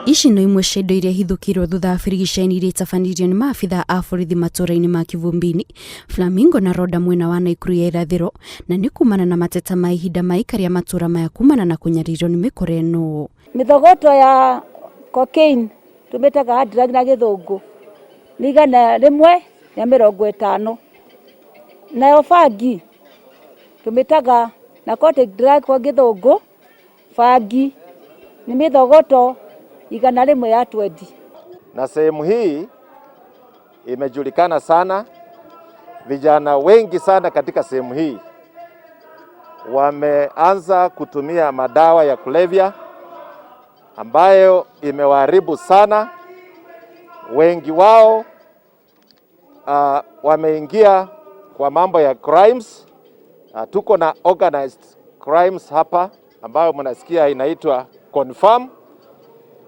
Ici no imwe cia indo iria ihithũkĩirwo thutha wa birigiceni iria itabanirio nĩ maabitha a borithi matũra-inĩ ma Kivumbini, Flamingo na Roda mwena wa Naikuru ya irathĩro, na nĩ kumana na mateta ma ihinda ma aikari a matũra maya kumana na kũnyarirwo nĩ mĩkora ĩno. Mĩthogoto ya cocaine tũmĩtaga drug na gĩthũngũ nĩ 150. Nayo bangi tũmĩtaga narcotic drug kwa gĩthũngũ, bangi nĩ mĩthogoto 100 ya 20. Na sehemu hii imejulikana sana, vijana wengi sana katika sehemu hii wameanza kutumia madawa ya kulevya ambayo imewaharibu sana. Wengi wao wameingia kwa mambo ya crimes. Tuko na organized crimes hapa ambayo mnasikia inaitwa confirm.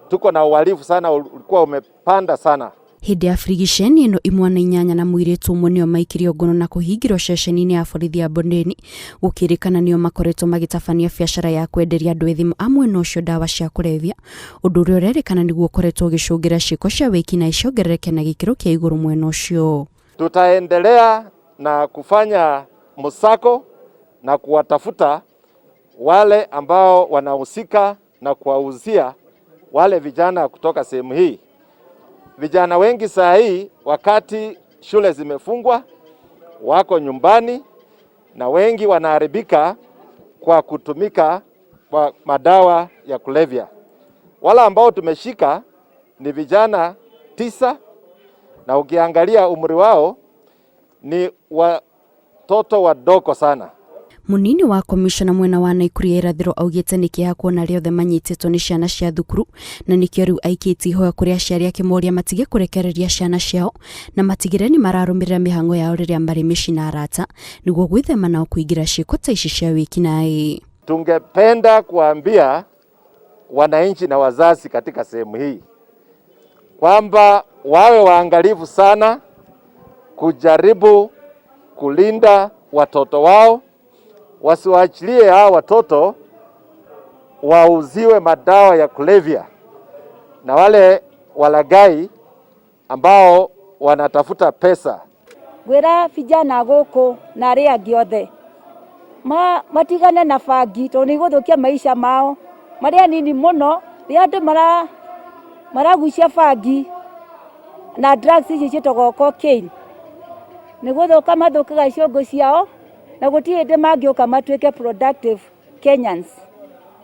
Tuko na uhalifu sana ulikuwa umepanda sana. Hĩndĩ ya birigiceni ĩno, imwana 8 na mũirĩtu ũmwe nĩo maikirio ngono na kũhingĩrwo ceceni-inĩ ya borithi ya Bondeni, gũkĩrĩkana nĩo makoretwo magĩtabania biacara ya kwenderia andũ ethĩ a mwena ũcio ndawa cia kũrebia, ũndũ ũrĩa ũrerĩkana nĩguo ũkoretwo ũgĩcũngĩra ciĩko cia wĩkinaĩ ciongerereke na gĩkĩro kĩa igũrũ mwena ũcio. Tutaendelea na kufanya msako na kuwatafuta wale ambao wanahusika na kuwauzia wale vijana kutoka sehemu hii. Vijana wengi saa hii wakati shule zimefungwa wako nyumbani, na wengi wanaharibika kwa kutumika kwa madawa ya kulevya. Wale ambao tumeshika ni vijana 9, na ukiangalia umri wao ni watoto wadogo sana. Munini wa komishona mwena wa Naikuru ya irathĩro augĩte nĩ kĩeha kuona arĩa othe manyitĩtwo nĩ ciana cia thukuru, na nĩkĩo rĩu aikĩtie ihoya kũrĩ aciari akĩmoria matige kũrekereria ciana ciao na matigĩrĩre nĩ mararũmĩrĩra mĩhang'o yao rĩrĩa marĩ mĩciĩ na arata, nĩguo gwĩthema nao kũingĩra ciĩko ta ici cia wĩkinaĩ. Tungependa kuambia wananchi na wazazi katika sehemu hii kwamba wawe waangalifu sana kujaribu kulinda watoto wao, wasiwaachilie hao watoto wauziwe madawa ya kulevya na wale walagai ambao wanatafuta pesa. Ngwĩra vijana gũkũ na arĩa angĩ othe matigane na bangi tondũ nĩ igũthũkia maisha mao marĩ anini mũno. Rĩrĩa andũ maragucia bangi na drugs ici ciĩtagwo cocaine, nĩ gũthũka mathũkaga ciongo ciao, na gũtirĩ hĩndĩ mangĩũka matuĩke productive Kenyans.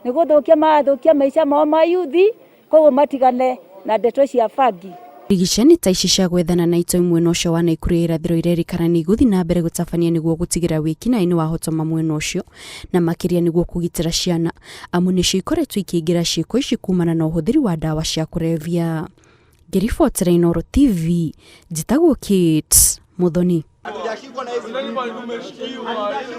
Nĩ gũthũkia marathũkia maica mao ma youth, koguo matigane na ndeto cia bangi. Rigiceni ta ici cia gwethana na itoi mwena ũcio wa Naikuru ya irathĩro irerĩkana nĩ igũthiĩ na mbere gũtabania nĩguo gũtigĩrĩra wĩkinaĩ nĩ wahotoma mwena ũcio, na makĩria nĩguo kũgitĩra ciana, amu nĩcio ikoretwo ikĩingĩra ciĩko ici kumana na ũhũthĩri wa ndawa cia kũrebia. Ngĩribotera Inooro TV, njĩtagwo Kate Muthoni.